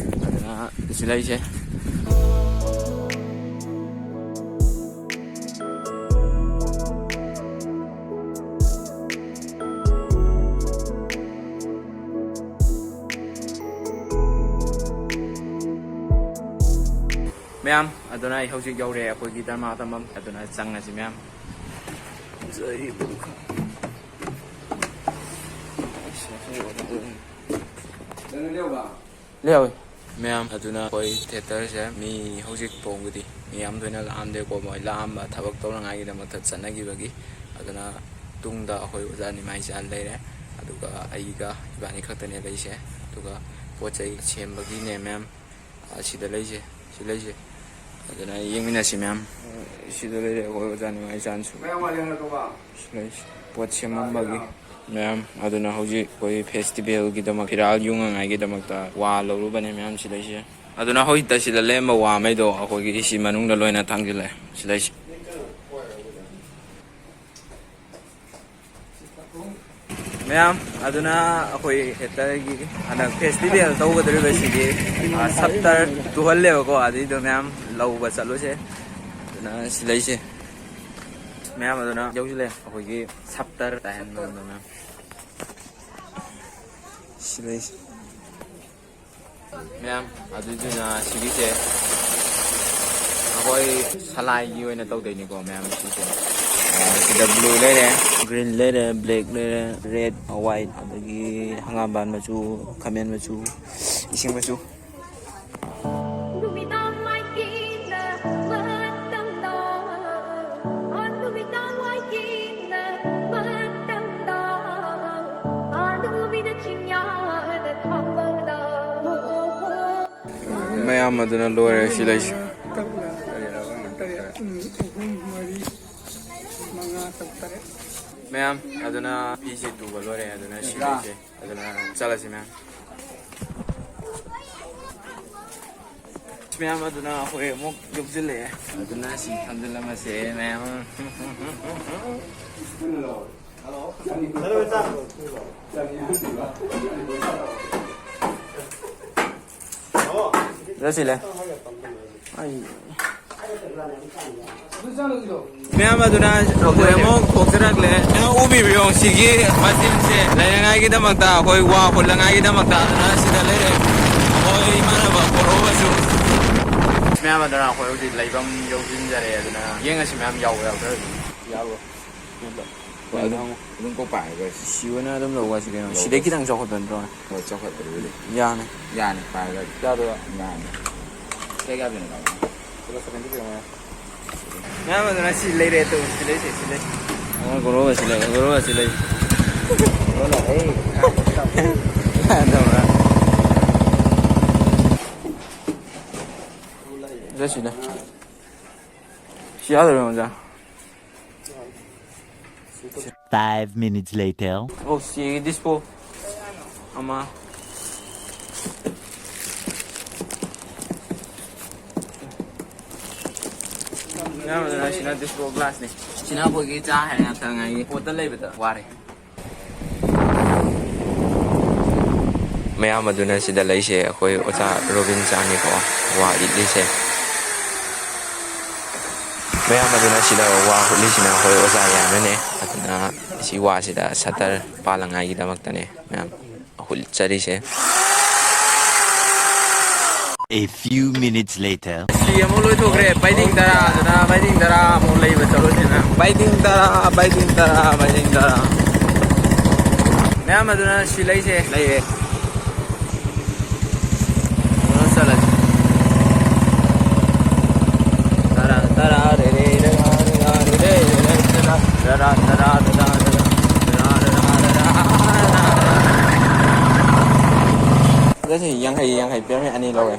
ꯑꯗꯨꯅ ꯁꯤ ꯂꯩꯁꯦ꯫ ꯃꯌꯥꯝ, ꯑꯗꯨꯅ ꯑꯩ ꯍꯧꯖꯤꯛ ꯌꯧꯔꯦ ꯑꯩꯈꯣꯏꯒꯤ ꯗ꯭ꯔꯃꯥ ꯇꯝꯐꯝ꯫ ꯑꯗꯨꯅ ꯆꯪꯉꯁꯤ, ꯃꯌꯥꯝ꯫ ꯂꯩꯍꯧꯋꯤ꯫ ꯃꯌꯥꯝ, ꯑꯗꯨꯅ ꯑꯩꯈꯣꯏ ꯊꯤꯌꯦꯇꯔꯁꯦ ꯃꯤ ꯍꯧꯖꯤꯛ ꯐꯥꯎꯕꯗꯤ ꯃꯤ ꯌꯥꯝ ꯊꯣꯏꯅ ꯂꯥꯛꯑꯝꯗꯦꯀꯣ꯫ ꯃꯣꯏ ꯂꯥꯛꯑꯝꯕ ꯊꯕꯛ ꯇꯧꯅꯉꯥꯏꯒꯤꯗꯃꯛꯇ ꯆꯠꯅꯈꯤꯕꯒꯤ꯫ ꯑꯗꯨꯅ ꯇꯨꯡꯗ ꯑꯩꯈꯣꯏ ꯑꯣꯖꯥ ꯅꯤꯃꯥꯏꯆꯥꯟ ꯂꯩꯔꯦ, ꯑꯗꯨꯒ ꯑꯩꯒ ꯏꯕꯥꯅꯤ ꯈꯛꯇꯅꯦ ꯂꯩꯁꯦ꯫ ꯑꯗꯨꯒ ꯄꯣꯠ ꯆꯩ ꯁꯦꯝꯕꯒꯤꯅꯦ, ꯃꯌꯥꯝ꯫ ꯑꯁꯤꯗ ꯂꯩꯁꯦ, ꯁꯤ ꯂꯩꯁꯦ꯫ ꯑꯗꯨꯅ ꯌꯦꯡꯃꯤꯟꯅꯁꯤ, ꯃꯌꯥꯝ꯫ ꯁꯤꯗ ꯂꯩꯔꯦ ꯑꯩꯈꯣꯏ ꯑꯣꯖꯥ ꯅꯤꯃꯥꯏꯆꯥꯟꯁꯨ꯫ ꯁꯤ ꯂꯩꯁꯦ꯫ ꯄꯣꯠ ꯁꯦꯝꯃꯝꯕꯒꯤ꯫ ꯃꯌꯥꯝ, ꯑꯗꯨꯅ ꯍꯧꯖꯤꯛ ꯑꯩꯈꯣꯏ ꯐꯦꯁꯇꯤꯚꯦꯜꯒꯤꯗꯃꯛ, ꯐꯤꯔꯥꯜ ꯌꯨꯡꯉꯉꯥꯏꯒꯤꯗꯃꯛꯇ ꯋꯥ ꯂꯧꯔꯨꯕꯅꯦ, ꯃꯌꯥꯝ꯫ ꯁꯤ ꯂꯩꯁꯦ꯫ ꯑꯗꯨꯅ ꯍꯧꯖꯤꯛꯇ ꯁꯤꯗ ꯂꯩꯔꯝꯕ ꯋꯥ ꯃꯩꯗꯣ ꯑꯩꯈꯣꯏꯒꯤ ꯁꯤ ꯃꯅꯨꯡꯗ ꯂꯣꯏꯅ ꯊꯥꯡꯖꯤꯜꯂꯛꯑꯦ꯫ ꯁꯤ ꯂꯩꯁꯦ꯫ ꯃꯌꯥꯝ, ꯑꯗꯨꯅ ꯑꯩꯈꯣꯏ ꯊꯤꯌꯦꯇꯔꯒꯤ ꯍꯟꯗꯛ ꯐꯦꯁꯇꯤꯚꯦꯜ ꯇꯧꯒꯗꯧꯔꯤꯕꯁꯤꯒꯤ, ꯑ, ꯁꯞꯇꯔ ꯇꯨꯍꯜꯂꯦꯕꯀꯣ, ꯑꯗꯨꯏꯗꯣ ꯃꯌꯥꯝ ꯂꯧꯕ ꯆꯠꯂꯨꯁꯦ꯫ ꯑꯗꯨꯅ ꯁꯤ ꯂꯩꯁꯦ꯫ ꯃꯌꯥꯝ, ꯑꯗꯨꯅ ꯌꯧꯁꯤꯜꯂꯦ ꯑꯩꯈꯣꯏꯒꯤ ꯁꯞꯇꯔ ꯇꯥꯏꯍꯟꯕꯗꯣ, ꯃꯌꯥꯝ꯫ ꯁꯤ ꯂꯩꯁꯦ꯫ ꯃꯌꯥꯝ, ꯑꯗꯨꯗꯨꯅ ꯁꯤꯒꯤꯁꯦ ꯑꯩꯈꯣꯏ ꯁꯂꯥꯏꯒꯤ ꯑꯣꯏꯅ ꯇꯧꯗꯣꯏꯅꯤꯀꯣ, ꯃꯌꯥꯝ꯫ ꯁꯤꯁꯦ, ꯑ, ꯁꯤꯗ ꯕ꯭ꯂꯨ ꯂꯩꯔꯦ, ꯒ꯭ꯔꯤꯟ ꯂꯩꯔꯦ, ꯕ꯭ꯂꯦꯛ ꯂꯩꯔꯦ, ꯔꯦꯠ, ꯋꯥꯏꯠ, ꯑꯗꯒꯤ ꯍꯪꯒꯥꯝꯄꯥꯟ ꯃꯆꯨ, ꯈꯥꯃꯦꯟ ꯃꯆꯨ, ꯏꯁꯤꯡ ꯃꯆꯨ꯫ ꯅꯨꯃꯤꯗꯥꯡ ꯃꯥꯏꯀꯩꯗ ꯃꯇꯝꯗ, ꯑ, ꯅꯨꯃꯤꯗꯥꯡ ꯃꯥꯏꯀꯩꯗ ꯃꯇꯝꯗ, ꯑ, ꯅꯨꯃꯤꯠꯅ ꯆꯤꯡꯌꯥꯗ ꯊꯥꯡꯕꯗ꯫ ꯃꯌꯥꯝ, ꯑꯗꯨꯅ ꯂꯣꯏꯔꯦ ꯁꯤ ꯂꯩꯁꯦ꯫ ꯃꯌꯥꯝ, ꯑꯗꯨꯅ ꯐꯤꯁꯦ ꯇꯨꯕ ꯂꯣꯏꯔꯦ, ꯑꯗꯨꯅ ꯁꯤ ꯂꯩꯁꯦ꯫ ꯑꯗꯨꯅ ꯆꯠꯂꯁꯤ, ꯃꯌꯥꯝ꯫ ꯃꯌꯥꯝ, ꯑꯗꯨꯅ ꯑꯩꯈꯣꯏ ꯑꯃꯨꯛ ꯌꯧꯁꯤꯜꯂꯛꯑꯦ꯫ ꯑꯗꯨꯅ ꯁꯤ ꯊꯝꯖꯤꯜꯂꯝꯃꯁꯦ, ꯃꯌꯥꯝ꯫ ꯆꯠꯁꯤꯜꯂꯦ꯫ ꯑꯩ ꯃꯌꯥꯝ ꯑꯗꯨꯅ ꯑꯩꯈꯣꯏ ꯑꯃꯨꯛ ꯊꯣꯛꯆꯔꯛꯂꯦ꯫ ꯅꯪ ꯎꯕꯤꯕ꯭ꯔꯣ? ꯁꯤꯒꯤ ꯃꯆꯤꯟꯁꯦ ꯂꯩꯅꯉꯥꯏꯒꯤꯗꯃꯛꯇ, ꯑꯩꯈꯣꯏ ꯋꯥ ꯍꯨꯠꯂꯉꯥꯏꯒꯤꯗꯃꯛꯇ ꯑꯗꯨꯅ ꯁꯤꯗ ꯂꯩꯔꯦ꯫ ꯑꯩꯈꯣꯏ ꯏꯃꯥꯟꯅꯕ ꯀꯣꯔꯧꯕꯁꯨ꯫ ꯃꯌꯥꯝ ꯑꯗꯨꯅ ꯑꯩꯈꯣꯏ ꯍꯧꯖꯤꯛ ꯂꯩꯐꯝ ꯌꯧꯁꯤꯟꯖꯔꯦ꯫ ꯑꯗꯨꯅ ꯌꯦꯡꯉꯁꯤ ꯃꯌꯥꯝ ꯌꯥꯎꯕ ꯌꯥꯎꯗ꯭ꯔꯗꯤ꯫ ꯌꯥꯔꯣꯏ꯫ ꯍꯣꯏ, ꯑꯗꯨꯝ, ꯑꯗꯨꯝ ꯀꯣꯛ ꯄꯥꯏꯔꯒ ꯁꯤ ꯑꯣꯏꯅ ꯑꯗꯨꯝ ꯂꯧꯕ ꯁꯤ ꯀꯩꯅꯣ? ꯂꯧꯕ꯫ ꯁꯤꯗꯩ ꯈꯤꯇꯪ ꯆꯥꯎꯈꯠꯄ ꯅꯠꯇ꯭ꯔꯣ? ꯍꯣꯏ, ꯆꯥꯎꯈꯠꯄꯗꯨꯕꯨꯗꯤ꯫ ꯌꯥꯅꯤ꯫ ꯌꯥꯅꯤ, ꯄꯥꯏꯔꯒ꯫ ꯌꯥꯗꯣꯏꯔꯣ? ꯌꯥꯅꯤ꯫ ꯀꯌꯥ ꯀꯌꯥ ꯄꯤꯅꯣ ꯇꯥꯃꯣ? ꯀꯤꯂꯣ ꯁꯚꯦꯟꯇꯤ ꯄꯤꯔꯝꯃꯣ꯫ ꯃꯌꯥꯝ ꯑꯗꯨꯅ ꯁꯤ ꯂꯩꯔꯦ ꯇꯨ, ꯁꯤ ꯂꯩꯁꯦ, ꯁꯤ ꯂꯩꯁꯦ꯫ ꯑꯣ, ꯒꯣꯔꯣꯕ ꯁꯤ ꯂꯩ, ꯒꯣꯔꯣꯕ ꯁꯤ ꯂꯩ꯫ ꯒꯣꯔꯣꯕ ꯂꯩ꯫ ꯇꯧꯕ꯭ꯔꯥ? ꯁꯤ ꯂꯩ꯫ ꯁꯤ ꯌꯥꯗꯣꯏꯔꯣ, ꯑꯣꯖꯥ? Five minutes later. ꯑꯣ, ꯁꯤꯒꯤ ꯗꯤꯁꯄꯣ ꯑꯃ꯫ ꯌꯥꯝꯗꯅ ꯁꯤꯅ ꯗꯤꯁꯄꯣ ꯒ꯭ꯂꯥꯁꯅꯤ꯫ ꯁꯤꯅ ꯑꯩꯈꯣꯏꯒꯤ ꯆꯥ ꯍꯩꯅꯉꯥꯏ ꯊꯛꯅꯉꯥꯏꯒꯤ ꯄꯣꯠꯇ ꯂꯩꯕꯗ ꯋꯥꯔꯦ꯫ ꯃꯌꯥꯝ ꯑꯗꯨꯅ ꯁꯤꯗ ꯂꯩꯁꯦ ꯑꯩꯈꯣꯏ ꯑꯣꯖꯥ ꯔꯣꯕꯤꯟꯆꯥꯅꯤꯀꯣ, ꯋꯥ ꯏꯠꯂꯤꯁꯦ꯫ ꯃꯌꯥꯝ ꯑꯗꯨꯅ ꯁꯤꯗ ꯋꯥ ꯍꯨꯠꯂꯤꯁꯤꯅ ꯑꯩꯈꯣꯏ ꯑꯣꯖꯥ ꯌꯥꯅꯅꯦ꯫ ꯑꯗꯨꯅ ꯁꯤ ꯋꯥꯁꯤꯗ ꯁꯠꯇꯔ ꯄꯥꯜꯂꯉꯥꯏꯒꯤꯗꯃꯛꯇꯅꯦ ꯃꯌꯥꯝ ꯍꯨꯠꯆꯔꯤꯁꯦ꯫ A few minutes later. ꯁꯤ ꯑꯃꯨꯛ ꯂꯣꯏꯊꯣꯛꯈ꯭ꯔꯦ꯫ ꯕꯥꯏꯗꯤꯡ ꯇꯔꯥ ꯑꯗꯨꯅ ꯕꯥꯏꯗꯤꯡ ꯇꯔꯥ ꯑꯃꯨꯛ ꯂꯩꯕ ꯆꯠꯂꯨꯁꯤꯅ꯫ ꯕꯥꯏꯗꯤꯡ ꯇꯔꯥ, ꯕꯥꯏꯗꯤꯡ ꯇꯔꯥ, ꯕꯥꯏꯗꯤꯡ ꯇꯔꯥ꯫ ꯃꯌꯥꯝ ꯑꯗꯨꯅ ꯁꯤ ꯂꯩꯁꯦ, ꯂꯩꯔꯦ꯫ ꯇꯔꯥ, ꯇꯔꯥ, ꯔꯦ, ꯔꯦ, ꯔꯦ, ꯔꯥ, ꯔꯦ, ꯔꯦ, ꯔꯦ, ꯔꯦ, ꯔꯦ, ꯔꯦ, ꯔꯥ, ꯔꯥ, ꯔꯥ, ꯔꯥ, ꯔꯥ, ꯔꯥ, ꯔꯥ, ꯔꯥ, ꯔꯥ, ꯔꯥ꯫ ꯁꯤꯗ ꯁꯤ ꯌꯥꯡꯈꯩ, ꯌꯥꯡꯈꯩ ꯄꯤꯔꯝꯃꯦ, ꯑꯅꯤ ꯂꯧꯔꯦ꯫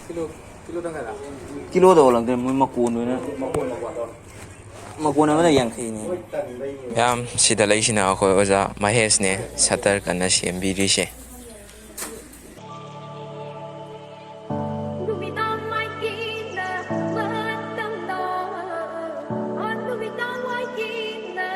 ꯀꯤꯂꯣ, ꯀꯤꯂꯣ ꯇꯪꯈꯥꯏꯗ? ꯀꯤꯂꯣꯗ ꯑꯣꯜꯂꯛꯇ꯭ꯔꯦ, ꯃꯣꯏ ꯃꯀꯣꯟ ꯑꯣꯏꯅ꯫ ꯃꯀꯣꯟ, ꯃꯀꯣꯟ ꯇꯧꯔꯦ꯫ ꯃꯀꯣꯟ ꯑꯃꯅ ꯌꯥꯡꯈꯩꯅꯤ꯫ ꯃꯌꯥꯝ ꯁꯤꯗ ꯂꯩꯁꯤꯅ ꯑꯩꯈꯣꯏ ꯑꯣꯖꯥ ꯃꯍꯦꯁꯅꯦ, ꯁꯠꯇꯔ ꯀꯟꯅ ꯁꯦꯝꯕꯤꯔꯤꯁꯦ꯫ ꯅꯨꯃꯤꯗꯥꯡ ꯃꯥꯏꯀꯩꯗ ꯃꯇꯝꯗ, ꯅꯨꯃꯤꯗꯥꯡ ꯃꯥꯏꯀꯩꯗ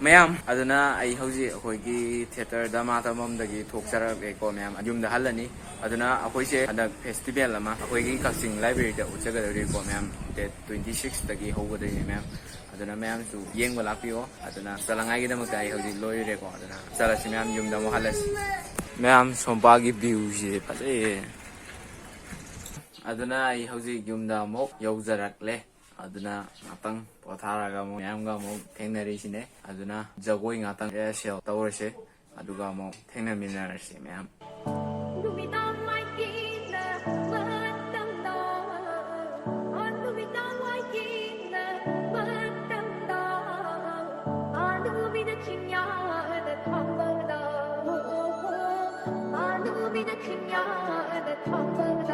ꯃꯌꯥꯝ, ꯑꯗꯨꯅ ꯑꯩ ꯍꯧꯖꯤꯛ ꯑꯩꯈꯣꯏꯒꯤ ꯊꯤꯌꯦꯇꯔ ꯗ꯭ꯔꯃꯥ ꯇꯝꯐꯝꯗꯒꯤ ꯊꯣꯛꯆꯔꯛꯂꯦꯀꯣ ꯃꯌꯥꯝ, ꯌꯨꯝꯗ ꯍꯜꯂꯅꯤ꯫ ꯑꯗꯨꯅ ꯑꯩꯈꯣꯏꯁꯦ ꯍꯟꯗꯛ ꯐꯦꯁꯇꯤꯚꯦꯜ ꯑꯃ ꯑꯩꯈꯣꯏꯒꯤ ꯀꯛꯆꯤꯡ ꯂꯥꯏꯕ꯭ꯔꯦꯔꯤꯗ ꯎꯠꯆꯒꯗꯧꯔꯤꯀꯣ ꯃꯌꯥꯝ, ꯗꯦꯠ ꯇ꯭ꯋꯦꯟꯇꯤ ꯁꯤꯛꯁꯇꯒꯤ ꯍꯧꯒꯗꯣꯏꯅꯦ ꯃꯌꯥꯝ꯫ ꯑꯗꯨꯅ ꯃꯌꯥꯝꯁꯨ ꯌꯦꯡꯕ ꯂꯥꯛꯄꯤꯌꯣ꯫ ꯑꯗꯨꯅ ꯆꯠꯂꯉꯥꯏꯒꯤꯗꯃꯛꯇ ꯑꯩ ꯍꯧꯖꯤꯛ ꯂꯣꯏꯔꯦꯀꯣ꯫ ꯑꯗꯨꯅ ꯆꯠꯂꯁꯤ ꯃꯌꯥꯝ, ꯌꯨꯝꯗ ꯑꯃꯨꯛ ꯍꯜꯂꯁꯤ꯫ ꯃꯌꯥꯝ, ꯁꯣꯝꯄꯥꯒꯤ ꯚ꯭ꯌꯨꯁꯤ ꯐꯖꯩꯌꯦ꯫ ꯑꯗꯨꯅ ꯑꯩ ꯍꯧꯖꯤꯛ ꯌꯨꯝꯗ ꯑꯃꯨꯛ ꯌꯧꯖꯔꯛꯂꯦ꯫ ꯑꯗꯨꯅ ꯉꯥꯛꯇꯪ ꯄꯣꯊꯥꯔꯒ ꯑꯃꯨꯛ ꯃꯌꯥꯝꯒ ꯑꯃꯨꯛ ꯊꯦꯡꯅꯔꯤꯁꯤꯅꯦ꯫ ꯑꯗꯨꯅ ꯖꯒꯣꯏ ꯉꯥꯛꯇꯪ ꯔꯤꯍꯔꯁꯦꯜ ꯇꯧꯔꯁꯦ, ꯑꯗꯨꯒ ꯑꯃꯨꯛ ꯊꯦꯡꯅꯃꯤꯟꯅꯔꯁꯤ ꯃꯌꯥꯝ꯫ ꯅꯨꯃꯤꯗꯥꯡ ꯋꯥꯏꯒꯤꯅ ꯃꯇꯝꯗꯣ, ꯑꯣ, ꯅꯨꯃꯤꯗꯥꯡ ꯋꯥꯏꯒꯤꯅ ꯃꯇꯝꯗꯣ, ꯑꯣ, ꯅꯨꯃꯤꯠꯅ ꯆꯤꯡꯌꯥꯗ ꯊꯣꯡꯕꯗꯣ, ꯑꯣ, ꯅꯨꯃꯤꯠꯅ ꯆꯤꯡꯌꯥꯗ ꯊꯣꯡꯕꯗꯣ꯫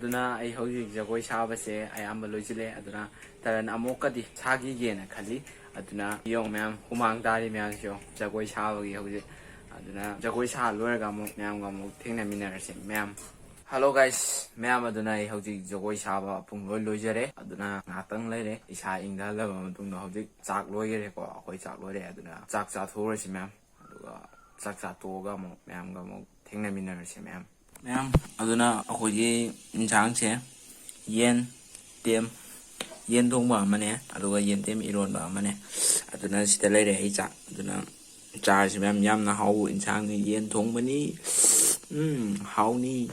ꯑꯗꯨꯅ ꯑꯩ ꯍꯧꯖꯤꯛ ꯖꯒꯣꯏ ꯁꯥꯕꯁꯦ ꯑꯌꯥꯝꯕ ꯂꯣꯏꯁꯤꯜꯂꯦ꯫ ꯑꯗꯨꯅ ꯇꯔꯟ ꯑꯃꯨꯛꯀꯗꯤ ꯁꯥꯈꯤꯒꯦꯅ ꯈꯜꯂꯤ꯫ ꯑꯗꯨꯅ ꯌꯦꯡꯉꯣ ꯃꯌꯥꯝ, ꯍꯨꯃꯥꯡ ꯇꯥꯔꯤ ꯃꯌꯥꯝꯁꯤ ꯌꯦꯡꯉꯣ, ꯖꯒꯣꯏ ꯁꯥꯕꯒꯤ ꯍꯧꯖꯤꯛ꯫ ꯑꯗꯨꯅ ꯖꯒꯣꯏ ꯁꯥ ꯂꯣꯏꯔꯒ ꯑꯃꯨꯛ ꯃꯌꯥꯝꯒ ꯑꯃꯨꯛ ꯊꯦꯡꯅꯃꯤꯟꯅꯔꯁꯦ ꯃꯌꯥꯝ꯫ Hello guys, ꯃꯌꯥꯝ, ꯑꯗꯨꯅ ꯑꯩ ꯍꯧꯖꯤꯛ ꯖꯒꯣꯏ ꯁꯥꯕ ꯄꯨꯡ ꯂꯣꯏ ꯂꯣꯏꯖꯔꯦ꯫ ꯑꯗꯨꯅ ꯉꯥꯏꯍꯥꯛꯇꯪ ꯂꯩꯔꯦ, ꯏꯁꯥ ꯏꯪꯊꯍꯜꯂꯕ ꯃꯇꯨꯡꯗ ꯍꯧꯖꯤꯛ ꯆꯥꯛ ꯂꯣꯏꯈꯔꯦꯀꯣ, ꯑꯩꯈꯣꯏ ꯆꯥꯛ ꯂꯣꯏꯔꯦ꯫ ꯑꯗꯨꯅ ꯆꯥꯛ ꯆꯥꯊꯣꯛꯎꯔꯁꯤ ꯃꯌꯥꯝ, ꯑꯗꯨꯒ ꯆꯥꯛ ꯆꯥꯊꯣꯛꯑꯒ ꯑꯃꯨꯛ ꯃꯌꯥꯝꯒ ꯑꯃꯨꯛ ꯊꯦꯡꯅꯃꯤꯟꯅꯔꯁꯤ ꯃꯌꯥꯝ꯫ ꯃꯌꯥꯝ, ꯑꯗꯨꯅ ꯑꯩꯈꯣꯏꯒꯤ ꯏꯟꯁꯥꯡꯁꯦ ꯌꯦꯟ, ꯇꯦꯝ, ꯌꯦꯟ ꯊꯣꯡꯕ ꯑꯃꯅꯦ, ꯑꯗꯨꯒ ꯌꯦꯟꯇꯦꯝ ꯏꯔꯣꯟꯕ ꯑꯃꯅꯦ꯫ ꯑꯗꯨꯅ ꯁꯤꯗ ꯂꯩꯔꯦ ꯑꯩ ꯆꯥꯛ꯫ ꯑꯗꯨꯅ ꯆꯥꯔꯁꯤ ꯃꯌꯥꯝ, ꯌꯥꯝꯅ ꯍꯥꯎꯕ ꯏꯟꯁꯥꯡꯅꯤ, ꯌꯦꯟ ꯊꯣꯡꯕꯅꯤ꯫ ꯎꯝ, ꯍꯥꯎꯅꯤ꯫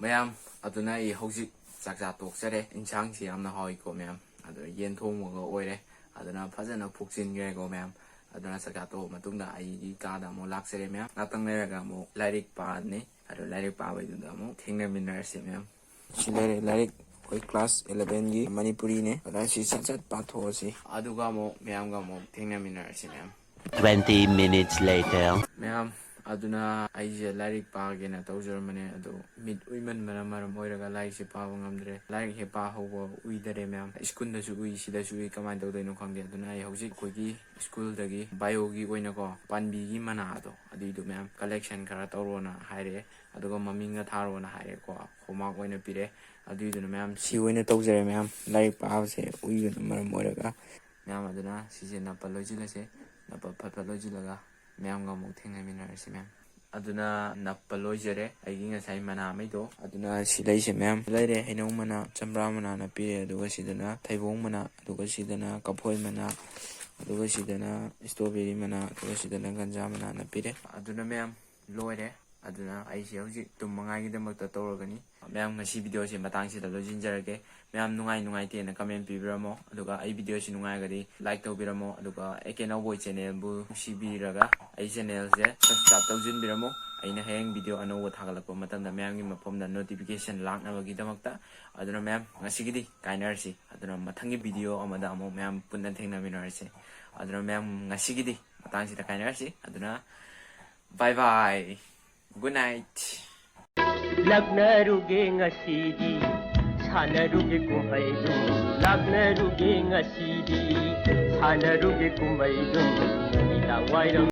ꯃꯌꯥꯝ, ꯑꯗꯨꯅ ꯑꯩ ꯍꯧꯖꯤꯛ ꯆꯥꯛ ꯆꯥ ꯇꯣꯛꯆꯔꯦ꯫ ꯏꯟꯁꯥꯡꯁꯤ ꯌꯥꯝꯅ ꯍꯥꯎꯏꯀꯣ ꯃꯌꯥꯝ꯫ ꯑꯗꯨ ꯌꯦꯟ ꯊꯣꯡꯕꯒ ꯑꯣꯏꯔꯦ꯫ ꯑꯗꯨꯅ ꯐꯖꯅ ꯐꯨꯛꯆꯤꯟꯈ꯭ꯔꯦꯀꯣ ꯃꯌꯥꯝ꯫ ꯑꯗꯨꯅ ꯆꯥꯛꯆꯥ ꯇꯣꯛꯑ ꯃꯇꯨꯡꯗ ꯑꯩꯒꯤ ꯀꯥꯗ ꯑꯃꯨꯛ ꯂꯥꯛꯆꯔꯦ ꯃꯌꯥꯝ꯫ ꯉꯥꯛꯇꯪ ꯂꯩꯔꯒ ꯑꯃꯨꯛ ꯂꯥꯏꯔꯤꯛ ꯄꯥꯔꯅꯤ꯫ ꯑꯗꯣ ꯂꯥꯏꯔꯤꯛ ꯄꯥꯕꯩꯗꯨꯗ ꯑꯃꯨꯛ ꯊꯦꯡꯅꯃꯤꯟꯅꯔꯁꯤ ꯃꯌꯥꯝ꯫ ꯁꯤ ꯂꯩꯔꯦ ꯂꯥꯏꯔꯤꯛ, ꯑꯩꯈꯣꯏ ꯀ꯭ꯂꯥꯁ ꯏꯂꯚꯦꯟꯒꯤ ꯃꯅꯤꯄꯨꯔꯤꯅꯦ꯫ ꯑꯗꯨꯅ ꯁꯤ ꯁꯠ ꯁꯠ ꯄꯥꯊꯣꯛꯑꯁꯤ꯫ ꯑꯗꯨꯒ ꯑꯃꯨꯛ ꯃꯌꯥꯝꯒ ꯑꯃꯨꯛ ꯊꯦꯡꯅꯃꯤꯟꯅꯔꯁꯤ ꯃꯌꯥꯝ꯫ Twenty minutes later. ꯃꯌꯥꯝ, ꯑꯗꯨꯅ ꯑꯩꯁꯦ ꯂꯥꯏꯔꯤꯛ ꯄꯥꯒꯦꯅ ꯇꯧꯖꯔꯝꯕꯅꯦ, ꯑꯗꯣ ꯃꯤꯠ ꯎꯏꯃꯟꯕꯅ ꯃꯔꯝ ꯑꯣꯏꯔꯒ ꯂꯥꯏꯔꯤꯛꯁꯦ ꯄꯥꯕ ꯉꯝꯗ꯭ꯔꯦ꯫ ꯂꯥꯏꯔꯤꯛ ꯍꯦꯛ ꯄꯥ ꯍꯧꯕ ꯎꯏꯗꯔꯦ ꯃꯌꯥꯝ꯫ ꯁ꯭ꯀꯨꯜꯗꯁꯨ ꯎꯏ, ꯁꯤꯗꯁꯨ ꯎꯏ, ꯀꯃꯥꯏꯅ ꯇꯧꯗꯣꯏꯅꯣ ꯈꯪꯗꯦ꯫ ꯑꯗꯨꯅ ꯑꯩ ꯍꯧꯖꯤꯛ ꯑꯩꯈꯣꯏꯒꯤ ꯁ꯭ꯀꯨꯜꯗꯒꯤ ꯕꯥꯏꯑꯣꯒꯤ ꯑꯣꯏꯅꯀꯣ, ꯄꯥꯟꯕꯤꯒꯤ ꯃꯅꯥꯗꯣ, ꯑꯗꯨꯏꯗꯣ ꯃꯌꯥꯝ ꯀꯂꯦꯛꯁꯟ ꯈꯔ ꯇꯧꯔꯣꯅ ꯍꯥꯏꯔꯛꯑꯦ꯫ ꯑꯗꯨꯒ ꯃꯃꯤꯡꯒ ꯊꯥꯔꯣꯅ ꯍꯥꯏꯔꯦꯀꯣ, ꯍꯣꯝꯋꯥꯔꯛ ꯑꯣꯏꯅ ꯄꯤꯔꯦ꯫ ꯑꯗꯨꯏꯗꯨꯅ ꯃꯌꯥꯝ ꯁꯤ ꯑꯣꯏꯅ ꯇꯧꯖꯔꯦ ꯃꯌꯥꯝ, ꯂꯥꯏꯔꯤꯛ ꯄꯥꯕꯁꯦ ꯎꯏꯕꯅ ꯃꯔꯝ ꯑꯣꯏꯔꯒ꯫ ꯃꯌꯥꯝ, ꯑꯗꯨꯅ ꯁꯤꯁꯦ ꯅꯞꯄ ꯂꯣꯏꯁꯤꯜꯂꯁꯦ꯫ ꯅꯞꯄ ꯐꯠ ꯐꯠ ꯂꯣꯏꯁꯤꯜꯂꯒ ꯃꯌꯥꯝꯒ ꯑꯃꯨꯛ ꯊꯦꯡꯅꯃꯤꯟꯅꯔꯁꯤ ꯃꯌꯥꯝ꯫ ꯑꯗꯨꯅ ꯅꯞꯄ ꯂꯣꯏꯖꯔꯦ ꯑꯩꯒꯤ ꯉꯁꯥꯏ ꯃꯅꯥꯉꯩꯗꯣ꯫ ꯑꯗꯨꯅ ꯁꯤ ꯂꯩꯁꯦ ꯃꯌꯥꯝ ꯂꯩꯔꯦ: ꯍꯩꯅꯧ ꯃꯅꯥ, ꯆꯝꯄ꯭ꯔꯥ ꯃꯅꯥ ꯅꯞꯄꯤꯔꯦ, ꯑꯗꯨꯒ ꯁꯤꯗꯅ ꯊꯩꯕꯣꯡ ꯃꯅꯥ, ꯑꯗꯨꯒ ꯁꯤꯗꯅ ꯀꯐꯣꯏ ꯃꯅꯥ, ꯑꯗꯨꯒ ꯁꯤꯗꯅ ꯏꯁꯇ꯭ꯔꯣꯕꯦꯔꯤ ꯃꯅꯥ, ꯑꯗꯨꯒ ꯁꯤꯗꯅ ꯒꯟꯖꯥ ꯃꯅꯥ ꯅꯞꯄꯤꯔꯦ꯫ ꯑꯗꯨꯅ ꯃꯌꯥꯝ, ꯂꯣꯏꯔꯦ꯫ ꯑꯗꯨꯅ ꯑꯩꯁꯦ ꯍꯧꯖꯤꯛ ꯇꯨꯝꯃꯉꯥꯏꯒꯤꯗꯃꯛꯇ ꯇꯧꯔꯒꯅꯤ꯫ ꯃꯌꯥꯝ, ꯉꯁꯤ ꯚꯤꯗꯤꯑꯣꯁꯦ ꯃꯇꯥꯡꯁꯤꯗ ꯂꯣꯏꯁꯤꯟꯖꯔꯒꯦ꯫ ꯃꯌꯥꯝ, ꯅꯨꯡꯉꯥꯏ ꯅꯨꯡꯉꯥꯏꯇꯦꯅ ꯀꯃꯦꯟ ꯄꯤꯕꯤꯔꯝꯃꯣ, ꯑꯗꯨꯒ ꯑꯩ ꯚꯤꯗꯤꯑꯣꯁꯤ ꯅꯨꯡꯉꯥꯏꯔꯒꯗꯤ ꯂꯥꯏꯛ ꯇꯧꯕꯤꯔꯝꯃꯣ, ꯑꯗꯨꯒ ꯑꯦ ꯀꯦ ꯅꯧꯕꯣꯏ ꯆꯦꯅꯦꯜꯕꯨ ꯅꯨꯡꯁꯤꯕꯤꯔꯒ ꯑꯩ ꯆꯦꯅꯦꯜꯁꯦ ꯁꯕꯁꯀ꯭ꯔꯥꯏꯕ ꯇꯧꯁꯤꯟꯕꯤꯔꯝꯃꯣ꯫ ꯑꯩꯅ ꯍꯌꯦꯡ ꯚꯤꯗꯤꯑꯣ ꯑꯅꯧꯕ ꯊꯥꯒꯠꯂꯛꯄ ꯃꯇꯝꯗ ꯃꯌꯥꯝꯒꯤ ꯃꯐꯝꯗ ꯅꯣꯇꯤꯐꯤꯀꯦꯁꯟ ꯂꯥꯛꯅꯕꯒꯤꯗꯃꯛꯇ꯫ ꯑꯗꯨꯅ ꯃꯌꯥꯝ, ꯉꯁꯤꯒꯤꯗꯤ ꯀꯥꯏꯅꯔꯁꯤ꯫ ꯑꯗꯨꯅ ꯃꯊꯪꯒꯤ ꯚꯤꯗꯤꯑꯣ ꯑꯃꯗ ꯑꯃꯨꯛ ꯃꯌꯥꯝ ꯄꯨꯟꯅ ꯊꯦꯡꯅꯃꯤꯟꯅꯔꯁꯤ꯫ ꯑꯗꯨꯅ ꯃꯌꯥꯝ, ꯉꯁꯤꯒꯤꯗꯤ ꯃꯇꯥꯡꯁꯤꯗ ꯀꯥꯏꯅꯔꯁꯤ꯫ ꯑꯗꯨꯅ bye bye, good night꯫ ꯂꯥꯛꯅꯔꯨꯒꯦ ꯉꯁꯤꯗꯤ, ꯁꯥꯟꯅꯔꯨꯒꯦ ꯀꯨꯝꯍꯩꯗꯨ꯫ ꯂꯥꯛꯅꯔꯨꯒꯦ ꯉꯁꯤꯗꯤ, ꯁꯥꯟꯅꯔꯨꯒꯦ ꯀꯨꯝꯍꯩꯗꯨ꯫ ꯅꯨꯃꯤꯗꯥꯡ ꯋꯥꯏꯔꯝ